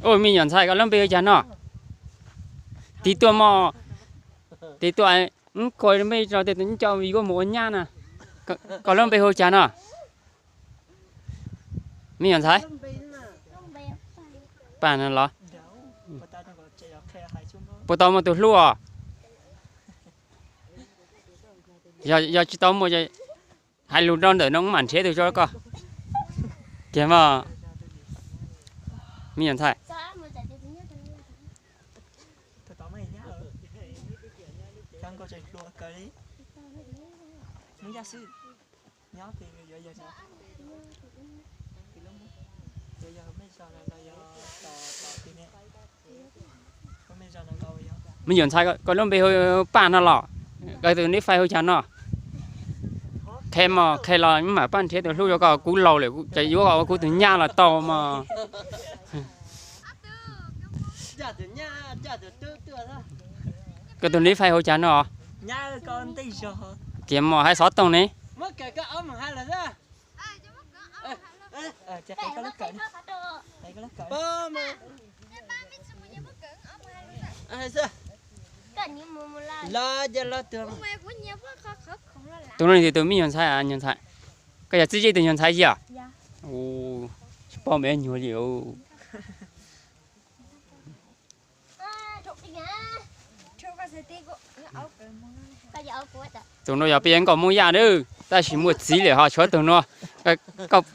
Ua, me nyuam ntxhais, koj lub npe hu cas no? Tig tuaj mog, tig tuaj, koj lub npe tso, tig tuaj, coj yuav mus ua nyab na. Koj lub npe hu cas no? Me nyuam ntxhais, Paj no los? Puas tau muaj tus hlub os? Yog tsis tau muaj, hais lus rau ntawm no mam nrhiav tus tso koj. Tiag mog, me nyuam ntxhais. Me nyuam ntxhais, koj lub npe hu Paj no los? Koj tus nick Face hu cas no? Qhia mog, qhia los mam pab nrhiav tus hlub rau koj. Kuv laus lawm, ces yuav ua kuv tus nyab los tau mog. Koj tus nick Face hu cas no? Tiag mog, hais xov tooj ne. Tus no tus me nyuam ntxhais, nyuam ntxhais. Koj yog txib zeb tus nyuag ntxhais yog? Tsis paub me nyuam li. Tus no yog peb yuav nkauj Hmoob Yaj na, tab sis muaj txiv lawm ho tshuav tus no.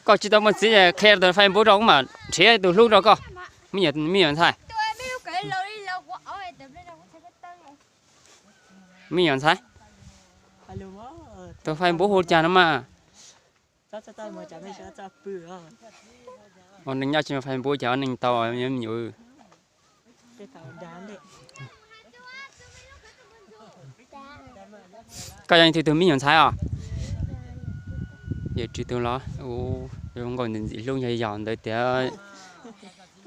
Koj tsis tau muaj txiv, qhia tus Facebook rau kuv mam nrhiav tus hlub rau koj, me nyuam ntxhais. Me nyuam ntxhais, tus Facebook hu cas no mas? Ua neeg nyob tsis muaj Facebook cas ua neeg tau me nyuam. Koj yog leej twg tus me nyuam ntxhais os? Yawm Tswv tus los? Zoo nkauj ntxim ntxim hlub yog yog ntawd tiag.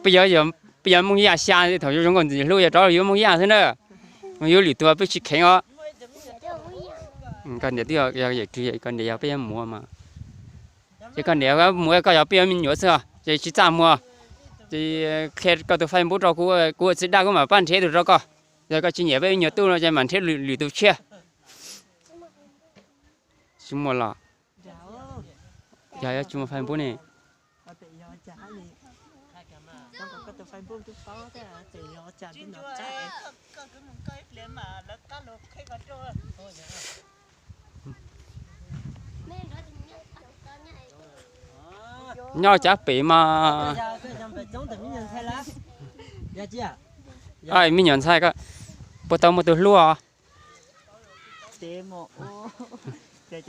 Peb yog Hmoob Yaj xya, thaum zoo nkauj ntxim hlub yog rov yuav Hmoob Yaj xwb na. Mus yuav lwm tus peb tsis kheev os. Koj niam twb yog Yawm Tswv, koj niam yog peb yuav muam mas. Ces koj niam muam koj yog peb yuav me nyuam xwb os, ces tsis txaj muag. Ces qhia koj tus Facebook rau kuv, kuv ua txiv daj kuv mam pab nrhiav tus rau koj. Yog koj tsis nyiam peb me nyuam tub no ces mam nrhiav lwm tus tshiab. Tsis muaj los? Yog tsis muaj Facebook ne? Nyob cav pem mas. Me nyuam ntxhais, puas tau muaj tus hlub os? Yog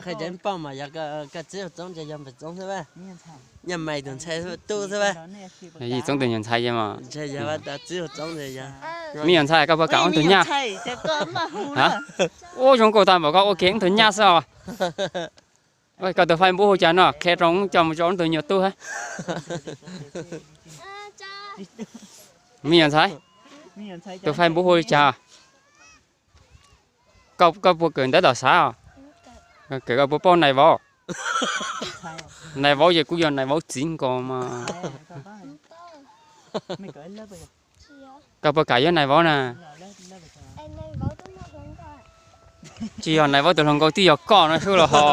qhia cov npauj mas yog koj txiv hu Txoob ces yog Npawg Txoob xwb. Nyaj Maiv tus ntxhais tub xwb. Yog Txoob tus nyuam ntxhais ces mas. Txiv hu Txoob ces yog. Me nyuam ntxhais, koj puas kam ua tus nyab? Ua zoo nkauj tag npaum koj ua kiag ua tus nyab xwb os. Koj tus Facebook hu cas no, qhia rau coj mus rau tus nyuam tub hab. Me nyuam ntxhais, tus Facebook hu li cas? Koj puas kawm ntawv tom xav os? Kawm koj puas paub nais vauv? Nais vauv ces kuv yog nais vauv txiv nkaus mas. Koj puas kam yuav nais vauv na? Tsis yog nais vauv tus hluas nkauj, twb yog koj no xwb los ho.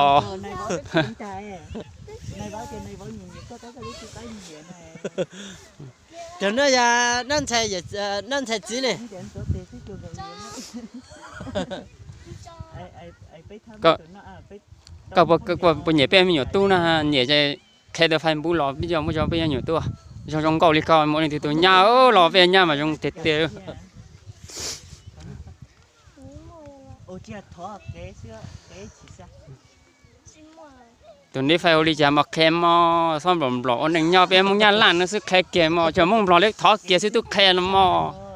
Tus no yog Naj Ntxhais txiv ne. Koj puas nyiam peb me nyuam tub na? Nyiam ces qhia tus Facebook los peb coj mus rau peb me nyuam tub. Zoo zoo nkauj li koj, muaj leej twg tus nyab los peb nyab mas zoo tiag tiag. Tus nick Face hu li cas mas qhia mog, txhob nplaum nplaum ua neeg nyob peb Hmoob Nyab Laj no xwb, qhia kiag mog, tsuas Hmoob Nplog li thov kiag xwb twb qhia no mog.